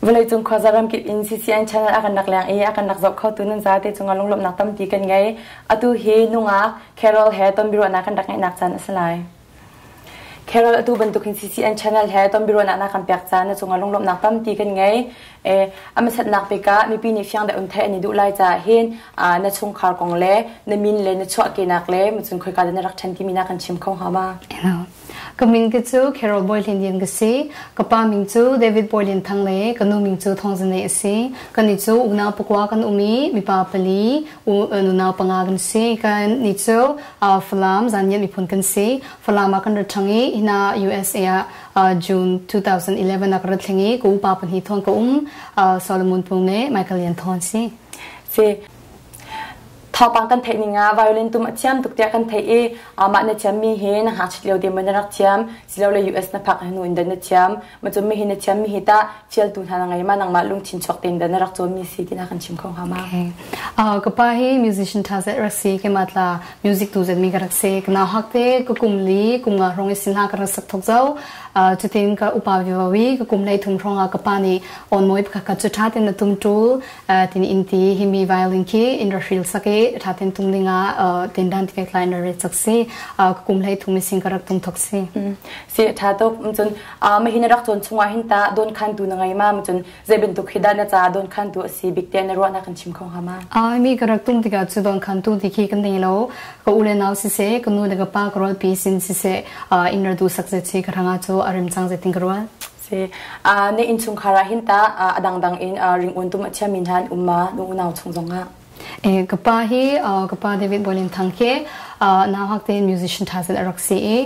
Vawleicung khuaza ramkip in CCN channel a kan rak leng i a kan rak zoh khotu nan zate cungah lunglawmhnak tampi kan ngei. Atu hi nungak Carol he tonbiaruahnak kan rak ngeihnak caan a si lai. Carol atu bantuk hin CCN channel he tonbiaruahnak na kan pek caan na cungah lunglawmhnak tampi kan ngei. E, a hmasatnak bik ah mipi nih fiang deuh in theih an i duh lai caah hin na chungkhar kong le na min le na chuahkehnak le macun khoika dah na rak ṭhen timi na kan chim kho hnga ma? Ka min ka cu Carol Bawi Hlen Lian ka si. Ka pa min cu David Bawi Lian Thang le ka nu min cu Thawng Za Nei a si. Kannih cu unau pakua kan um i mipa pali, nunau panga kan si. Kannih cu Falam Zanniat miphun kan si. Falam ah kan ra ṭhang i hina USA ah June 2011 ah ka ra thleng i ka upa pahnih thawng ka um. Solomon Pung le Michael Lian Thawng si. Si. Thawngpang kan theih ning ah violin tum a thiam tuk tiah kan theih i mah na thiammi hi na ngakchit lio te maw na rak thiam silole US na phak hnu in dah na thiam ma cun mihi na thiammi hi tah fialtu hna na ngei ma nangmah lungthin chuak tein dah na rak cawnmi si ti na kan chim kho hnga ma? Okay. Ka pa hi musician tha zet rak si keimah tla music tu zet mi ka rak si ka nau hak te ka kum li kum nga hrong i sin hna ka rak sak thok zau cutin ka upa vivawi ka kum lei thum hrong ah ka pa nih on moi pakhat khat cu tha ten na tum tul tin in ti himi violin khi in ra hril sak i tha ten tum dingah tin dan ti tlai in ra ret sak si ka kum hlei thum sin ka rak tum thok si si tha tuk cun ma hin rak cawn chungah hin ta don khan tu na ngai ma cun zei bantuk hi dah na ca don khan tu asi bik te na ruah na kan chim kho hnga ma a mi ka rak tum tikah cu don khan tu ti khi kan nei lo ka u le nau si se ka nu le ka pa ka rol pi sin si se in ra du sak ze chi ka ranga chu arim chang ze ting ka rual Si. Na innchungkhar ah hin tah a dangdang in ringawn tum a thiammi hna an um ma nu unau chung zongah? Ka pa hi ka pa David Bolin Thang hi nau hak tein musician tha zet a rak si i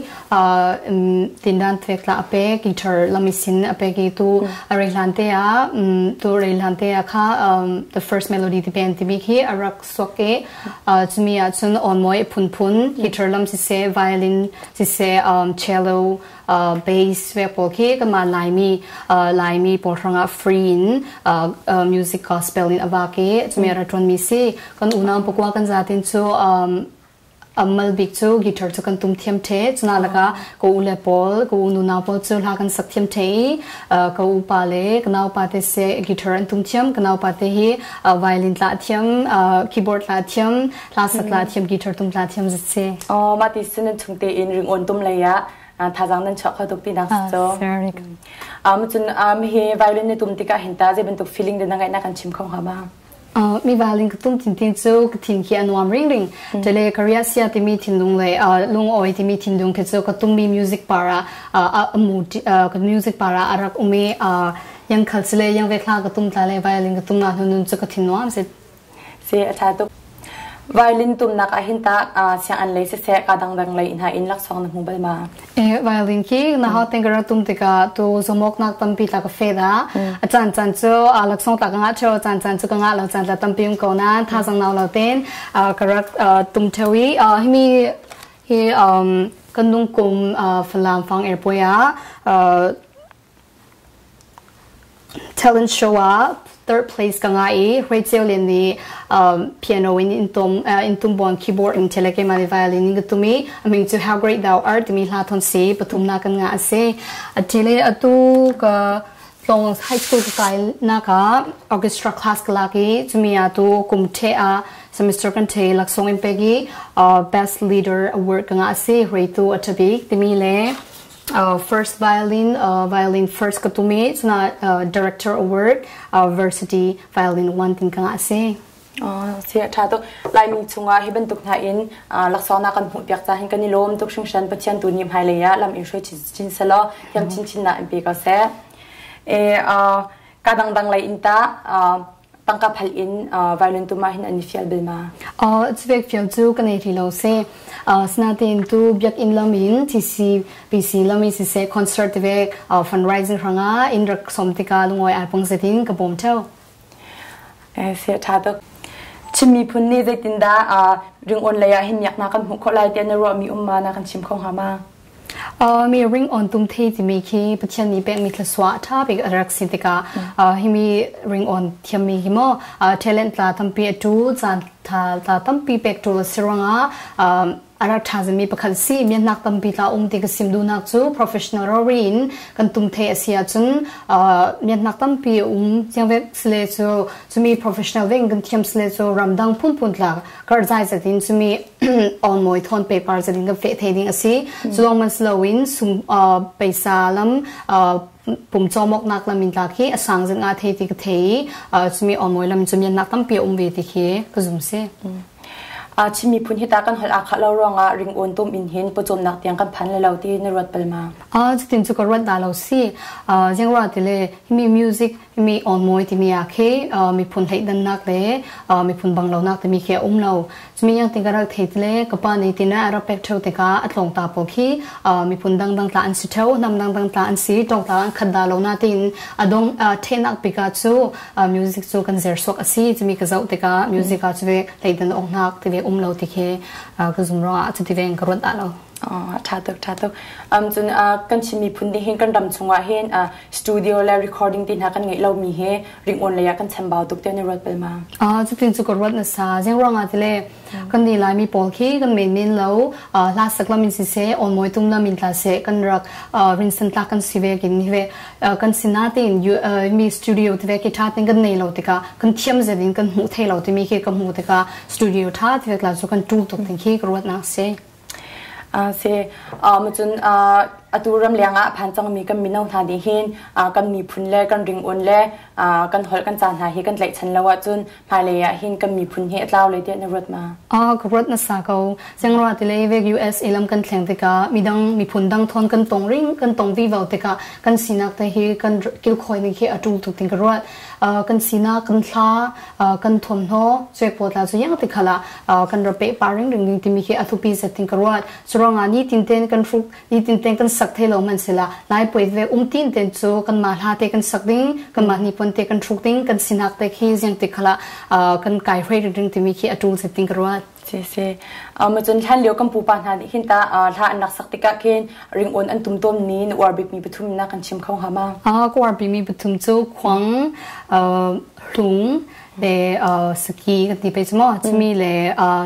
tindan tvek tla a pe guitar lami sin a pe ki tu a rei hlan te ah tu rei hlan te ah kha the first melody ti band timi khi a rak suak i chumi ah cun on moi phunphun guitar lam siseh violin siseh cello bass ve pawl khi kanmah Laimi Laimi pawl hrangah free in music gospel in a vak i cumi a ra ṭuanmi si kan unau pakua kan zatin cu amal bik cu guitar cu kan tum thiam the cuna laka ka u le pawl ka u nunau pawl cu hla kan sak thiam the i ka u pa le ka nau pa te se guitar an tum thiam ka nau pa te hi violin tla thiam keyboard tla thiam hla sak tla thiam guitar tum tla thiam zat si oh ma ti sin chung te in ring on tum lei ah thazaang nan chuah kho tuk ti nak si cu. Cun hi violin na tum tikah hin ta zei bantuk feeling na ngaih na kan chim kho hnga ma? Mi violin ka tum tintin cu ka thin khi a nuam ring ring. Tele Korea sia timi thinlung le lungawi timi thinlung khi cu ka tummi music para mu ka music para a rak um i yang khal sile yang ve thla ka tum tla le violin ka tum na hnun cu ka thin nuam si. Si a ṭha tuk. Violin tumnak ah hin tah sianginn lei siseh ka dangdang lei hna in laksawng na hmu bal ma? Violin khi na hau ten ka rak tum tikah tu zumawk nak tampi tla ka fe da. A caan caan cu laksawng tla ka ngah theo, a caan caan cu ka ngah lo caan tla tampi um ko nain thazang nau lo ten ka rak tum theo i himi hi kan nung kum Falam Fang Airport ah Talent show ah third place ka ngah i Hui Ceu Lian nih piano in in tum keyboard in thil keimah nih violin in ka tum i a min cu How Great Thou Art timi hla thon si pathumnak kan ngah a si. A thil i atu ka tlawng high school ka kai nak ah orchestra class ka lak i cumi ah tu kum the ah semester kan the laksawng in pek i best leader award ka ngah a si. Hui tu a ṭha bik timi le first violin violin first ka tum i cuna director award varsity violin one tin ka ngah si. Si a ṭha tuk. Laimi chungah hi bantuk hna in laksawng na kan hmuh piak ca hin kan i lawm tuk hringhran Pathian tu nih hmailei ah lam in hruai chin selaw thiam chinchin na in pe ko seh. E ka dangdang lei in ta tangka phal in violin tum ah hin an i fial bel ma? Civek fial cu ka nei ri lo si. Sinain tu biakinn lam in TCPC lam in siseh concert ve fundraising hrangah in rak som tikah lungoi ai pong zetin ka bawm theo. Si tha tuk. Chin miphun nih zeitindah ringawn lei ah hin miaknak kan hmuh khawh lai tiah na ruahmi um ma na kan chim kho hnga ma? Mi ring on tum thei timi khi Pathian nih pekmi thluachuah ṭha bik a rak si tikah himi ring on thiammi hi maw talent tla tampi a tu caan tha ta tampi pek ṭul a si ruangah a rak ṭha zami pakhat si. Miannak tampi tla um ti ka sim duhnak cu professional rori in kan tum the a si ahcun miannak tampi a um chiangvek sile cu cumi professional veng kan thiam sile cu ramdang phunphun tla karzai zatin cumi on moi thon paper zatin kan fe the ding a si. Cu man siloin sum paisa lam pumcawmawknak lam in tla khi a sang zing ah thei ti ka thei i cumi on moi lam cu miannak tampi a um ve ti khi ka zum si. Chin miphun hi ta kan holh aa khah lo ruangah ringawn tum in hin pawcawmnak tiang kan phan le lo ti na ruat bal ma? Cutin cu ka ruat dah lo si. Zing ruah ti le mi music mi on moi timi ah khi miphun hleidannak le miphun bang lonak timi khi a um lo. Cumi yang ting ka rak thei ti le ka pa nih tina a rak pek theu tikah a tlawng ta pawl khi miphun dangdang tla an si theu, hnam dangdang tla an si, tawng ta an khat dah lo na tiin a dong thenak bik ah cu music cu kan zer suak a si. Cumi ka zoh tikah music ah cu ve leidan ongnak ti ve um lo ti khi ka zum ruangah cuti ve ka ruat dah lo. Ṭha tuk, ṭha tuk. Cun kan Chin miphun nih hin kan ram chungah hin studio le recording ti hna kan ngeih lomi hi ringawn lei ah kan chambau tuk tiah na ruat bal ma? Cutin cu ka ruat na sa. Zing ruangah tile kan ni Laimi pawl khi kan men men lo hla sak lam in siseh, awn tum lam in tla seh kan rak rinsan tlak kan si ve kin hi ve kan sinatin mi studio te ve ki tha ten kan nei lo tikah kan thiam zet in kan hmuh thei lo timi khi ka hmuh tikah studio tha te la cu kan tul tuk ting khi ka ruat nak si. Si cun atu ramleng ah phan cangmi kan mino hna nih hin kan miphun le kan ringawn le kan holh kan ca hna hi kan tlaihchan lo ahcun hmailei ah hin kan miphun hi a tlau lai tiah na ruat ma? Ka ruat na sa ko. Sengra ti le vek USA lam kan thleng tikah midang miphun dang thon kan tong ring kan tong vivo tikah kan sinak te hi kan kilkhawi ning hi a tul tuk ting ka ruat. Kan sinak kan thla kan thuamhnaw cuek pawl tla cu yang ti khala kan ra pe pa ring ring ding timi khi a thupi zet ting ka ruat. Curuangah ni tin ten kan hruk ni tin ten kan sak thei lo man sila lai puai ve um tin ten cu kan mah hla te kan sak ding kan mah ni pon te kan hruk ding kan sinak te khi ziang ti khala kan kai hrei ring ring timi khi a tul zet ting ka ruat. Si si. Cun hlan lio kan pupa hna nih hin ta hla an rak sak tikah khin ringawn an tum tawn mi na uar bik mi pathum na kan chim kho hnga ma? Ka uar bik mi pathum cu khuang, hlung le saki kan ti pe chu mo chumi le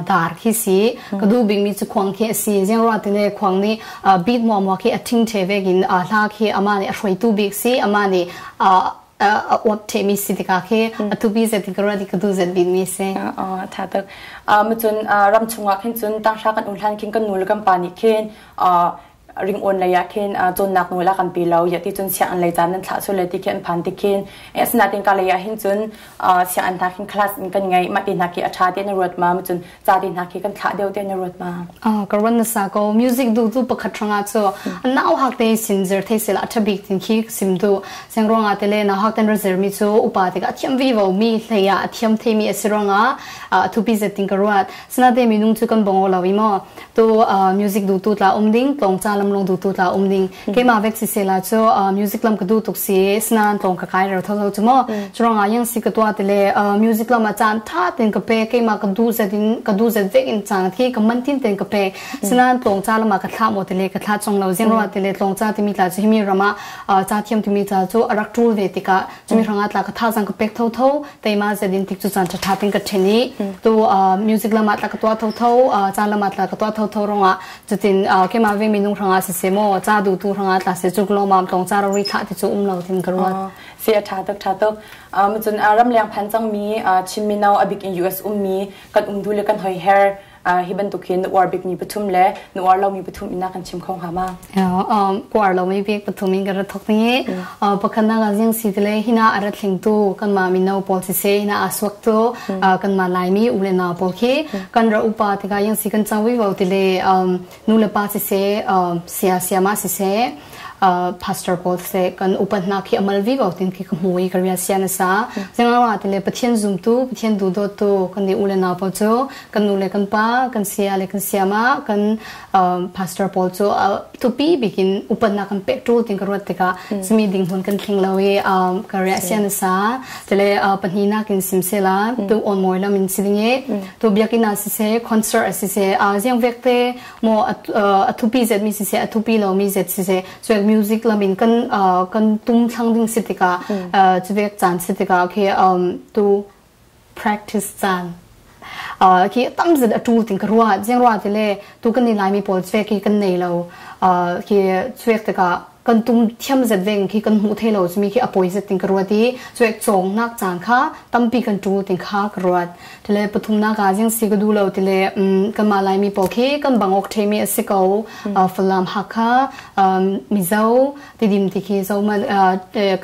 dar khi si. Ka du bik mi chu khuang khi a si. Ziang ruah tine khuang nih beat mua mua khi a thing the vekin hla khi ama nih a hruaitu bik si, ama nih a uap themi si tikah khi atu bi zet ka ruat ka du zet bik mi si. Tha tuk. Cun ram chungah khin cun tanghra kan um hlan khin kan nu le kan pa nih khin ringawn lei ah khin cawnnak nawl a kan pe lo ya ti cun sianginn lei caan nan thlah sul le ti khi an phan ti khin asinain ka lei ah hin cun sianginn hna khin class in kan ngei mah ti hna khi a ṭha te na ruat ma cun ca te hna khi kan thlah deuh te na ruat ma? Ka ruat na sa ko. Music du tu pakhat ranga cu nau hak te sin zer thei sel a ṭha bik tin khi sim du seng ruanga te le nau hak ten zer mi cu upa te ka thiam vi vo mi hlei ah a thiam thei mi a si ruanga thupi zet ting ka ruat. Sanate minung cu kan bongo lo i mo tu music du tu tla um ding tlong cha lam long du tu tla um ding keima vek si sela chu music lam ka du tuk si snan tlong ka kai ro tho chu mo churanga yang si ka tua te le music lam a chan tha ten ka pe keima ka du zet in ka du zet vek in chang thi ka man tin ten ka pe snan tlong cha lama ka thla mo te le ka thla chong lo zing ro te le tlong cha ti mi tla chu himi rama cha thiam ti mi cha chu arak tul ve tika chumi ranga tla ka tha jang ka pek tho tho teima zedin tik chu chan tha tin ka theni tu music lama tla ka tua tho tho cha lama tla ka tua tho tho ronga chutin kema ve minung ranga se se mo cha du tu ranga tla se chuk lo mam tong cha ro ri tha ti chu um lo tin ka ruat. Si a tha tuk, tha tuk. Cun ram leng phan cang mi Chin mino a bik in US um mi kan um du le kan hoi her hi bantuk hin uar bik mi pathum le nu uar lo mi pathum ina kan chim kho hnga ma? Uar lo mi bik pathum in ka ra thok ni pakhat na jing si tele hina ara thling tu kan ma mino pawl si se hina aswak tu kan ma lai mi ule na pawl khi kan ra upa te ka yang si kan changwi wo tele nu le pa si se sia sia ma si se pastor pawl se kan upat nak khi amal vi ko tin khi ka hmui ka ria sia na sa zengawa tele Pathian zum tu Pathian du do tu kan ni ule na pawl chu kan nu le kan pa kan sia le kan siama kan pastor pawl cu tupi bikin upatnak kan pek tu ting ka ruat tikah simi ding hun kan thling lo i ka ria sia na sa tele pahnih nakin sim sela tu on moi lam in siding e tu biakinn ah siseh concert a siseh ziang vek te mo athupi zet mi siseh athupi lo mi zet siseh chuek music lamin kan kan tum thlang ding si tikah chuvek caan si tikah okay tu practice caan. Khi tam zet a ṭul ting ka ruat. Ziang ruah ti le tu kan ni Laimi pawl cuek hi kan nei lo. Khi cuek tikah kan tum thiam zet veng khi kan hmuh thei lo cumi khi a poi zet ting ka ruat i cuek cawng nak caan kha tampi kan ṭul ting kha ka ruat. Tile pathumnak ah ziang si ka duh lo tile kanmah Laimi pawl khi kan bangok ṭhemi a si ko. Falam Hakha Mizo Tidim ti khi zohman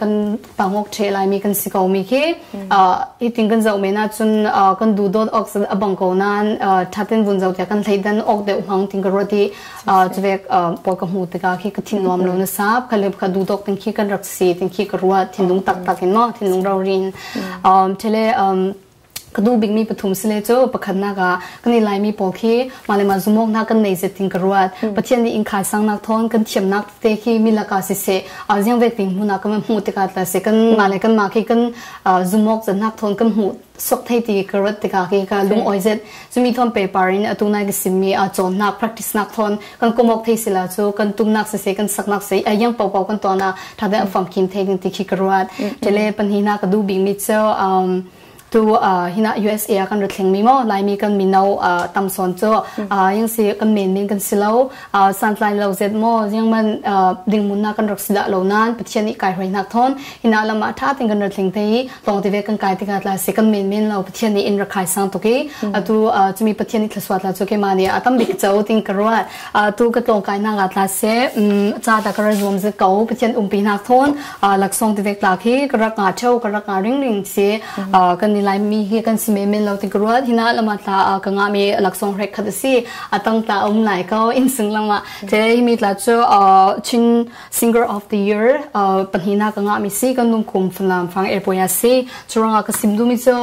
kan pangok ṭhe laimi kan si ko mi khi hitin kan zoh men ahcun kan duh dawt awk a bang ko nain ṭhatin vun zoh tiah kan thleidan awk deuh hmang tin ka ruat i cuvek pawl ka hmuh tikah khi ka thin nuam lo na sap kha le kha duh dawk tin khi kan rak si tin khi ka ruat thinlung taktak in maw thinlung rorin thele Ka duh bikmi pathum sile cu pakhatnak ah kan i Laimi pawl khi mah le mah zumawknak kan nei zet tin ka ruat. Pathian nih innkhai sangnak thawn kan thiamnak te khi mi lakah siseh ziang vek ding hmun ah kan hmuh tikah tla seh kan mah le kanmah khi kan zumawk zatnak thawn kan hmuh sok thei ti ka ruat tikah khi ka lung oi zet. Cumi thawn paper in atu nai ka simmi cawnnak practice nak thawn kan komok thei sila cu kan tumnak siseh kan saknak siseh ayang pau kan tuan ah tha deuh famkim thei ding ti khi ka ruat. Tele panhina ka duh bikmi cu Tu hina USA ah kan ra thlengmi maw Laimi kan mino tam sawn cu yang si kan men men kan si lo santlai lo zet maw yang man dingmun na kan rak si dah lo nan Pathian nih kai hroi nak thon hina lam ah tha tin kan ra thleng te i tong te ve kan kai tikah tla si kan men men lo Pathian nih in rak khai sang tuk i atu chumi Pathian nih thlaswat la chu ke ma nih atam bik cho ting ka ruat tu ka tlong kai na nga tla se cha ta ka ra zuam zet ko Pathian umpi nak thon laksawng te vek tlak hi ka rak nga theo ka rak nga ring ring si kan ni lai mi hi kan si men men lo ti ka ruat hina lama tla ka nga mi laksawng hrek khat si atang tla um lai ko in sing lama te mi tla chu Chin Singer of the Year pahnina ka nga mi si kan nung kum falam fang airport ya si churanga ka sim du mi chu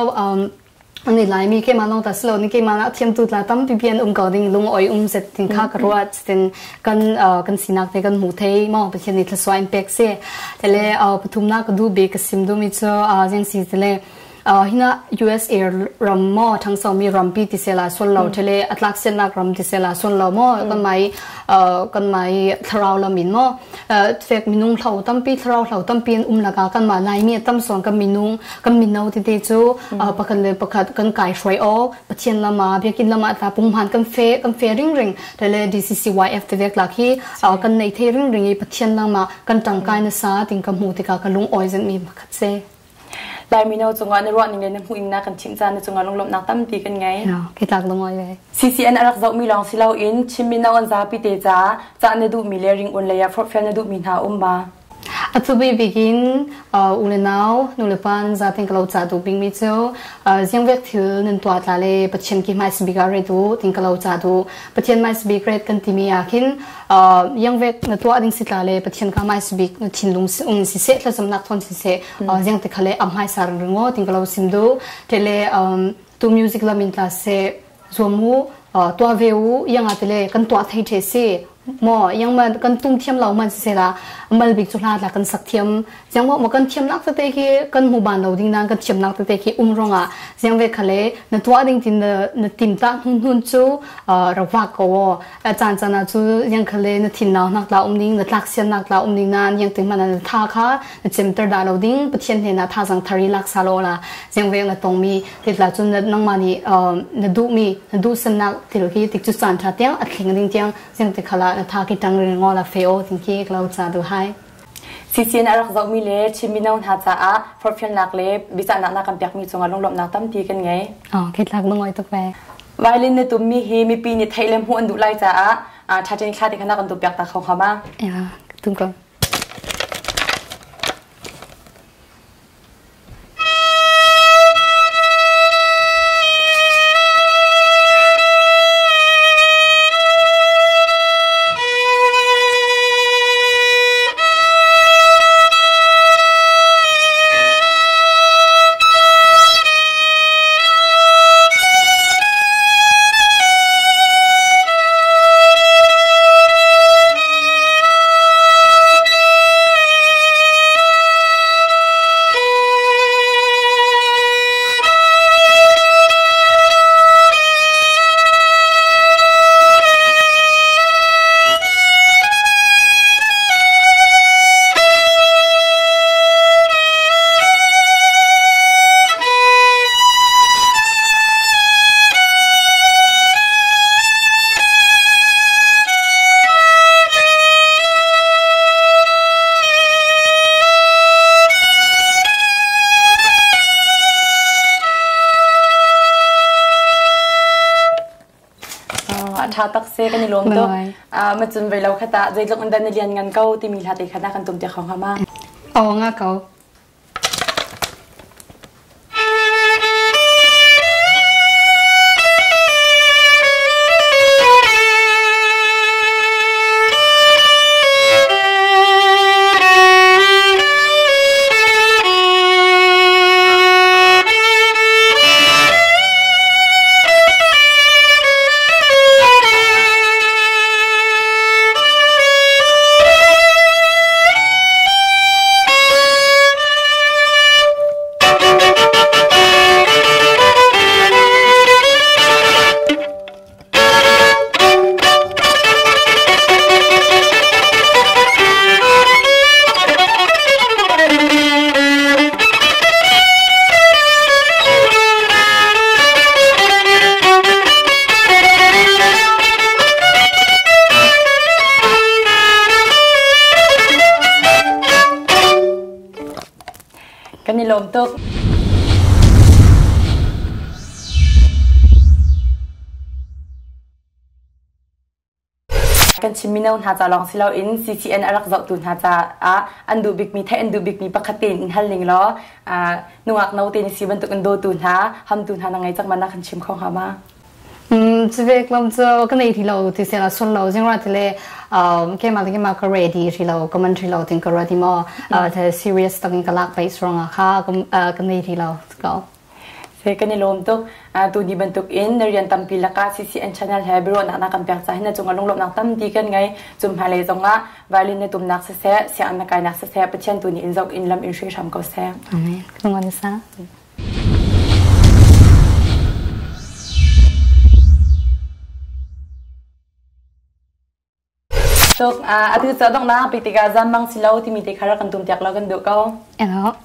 Ani Laimi keimah lawng ta si lo ni keimah nak thiamtu tla tampi pi an um ko ding lung oi um zet tin kha ka ruat tin kan kan sinak te kan hmu thei mo Pathian nih thlasua in pek si tele pathumnak ka du bi ka sim du mi cu zeng si tele hina USA ram mo thangso mi rampi ti sela sol lo thele atlak sennak ram ti sela sol lo mo kan mai kan mai thlarau lamin mo fek minung hlo tampi thlarau hlo tampi an um laka kan mah Laimi tam song kan minung kan mino tete cu pakhat le pakhat kan kai hruai awk Pathian lama biakinn lama ta punghman kan fe kan fe ring ring tele DCCYF te vek lak hi kan nei thei ring ring i Pathian lama kan tangkai na sa ting ka hmu tikah ka lung oi zan mi pakhat se Lai mino cungah na ruah ning le na hmuh ing na kan chimh caan na cungah lunglawmhnak tampi kan ngei. Ke tlak lungoi ve. CCN a rak zohmi lawng si loin Chin mino an zapi te ca cah na duhmi le ringun lei ah forhfial na duhmi hna um ma? Atu bik in u le nau nu le pa nan zaten ka lo ca duh bikmi cu ziangvek thil nan tuah tla le Pathian ki hmai bik ah ret u tin ka lo ca duh. Pathian hmai bik ret kan timi ah khin yangvek na tuah ding si tla le Pathian ka hmai bik na thinlung um si seh thlacamnak thon si seh ziang te khale am hmai sar ringo tin ka lo sim du tele tu music lamin tla se zuam u tuah ve u yang a tele kan tuah thei the si mo yang man kan tum thiam lo man si la mal bik chu hla la kan sak thiam jiang mo kan thiam nak te khi kan mu ban lo ding nan kan thiam nak te khi um ronga jiang ve khale na tua ding tin na na tim ta hun hun chu rak wa ko caan caan ah cu yang khale na thin nau nak la um ding na tlak sian nak la um ding nan yang ting man na tha kha na cemter da lo ding pathian he na tha zang thari lak sa lo la jeng veng na tong mi tit la chun na nangma ni na du mi na du san nak thil hi tik chu chan tha tiang a thling ding tiang jeng te khala na tha ki tang ring ngo la fe o ting ki klo cha du hai CCN a rak zohmi le Chin mino hna caah forhfialnak le biacahnak na kan pekmi cungah lunglawmhnak tampi kan ngei. Oh, khi tlak lungoi tuk ve. Violin na tummi hi mipi nih theih le hmuh an duh lai caah ṭha thla te kha na kan duh piak ta kho hnga ma? Ya, tum ko. A ṭha tak se kan i lawm tuk. Ma cun vei lo khata zeitluk in dah na lian ngan ko timi hla te kha na kan tum te kho hnga ma? Aw nga ko. Kan i lawm tuk. Kan Chin mino hna ca lawng si loin CCN a rak zohtu hna caah an duh bikmi theih an duh bikmi pakhat tein in hal ning law nungak no te ni si bantuk in dawtu hna hamtu hna na ngei cang ma na kan chim kho hnga ma? Civek lam cu ka nei ti lo ti sela sul lo zing ra ti le keimah le keimah ka ready ri lo ka man ri lo tin ka ready mo serious takin ka lak pai suranga kha ka nei ri lo ko. Se kan i lawm tuk. Tu ni bantuk in na rian tampi lakah CCN channel he biaruahnak na kan pek caah hin na cungah lunglawmhnak tampi kan ngei. Cum hmailei zongah violin na tumnak siseh, sianginn na kainak siseh, Pathian tu nih in zoh in lam in hruai hram ko seh. Amen. Lungon sa. Tuk atu ca donghnak pi tikah zan mang si lo timi te kha rak kan tum tiak lo kan duh ko. Elo.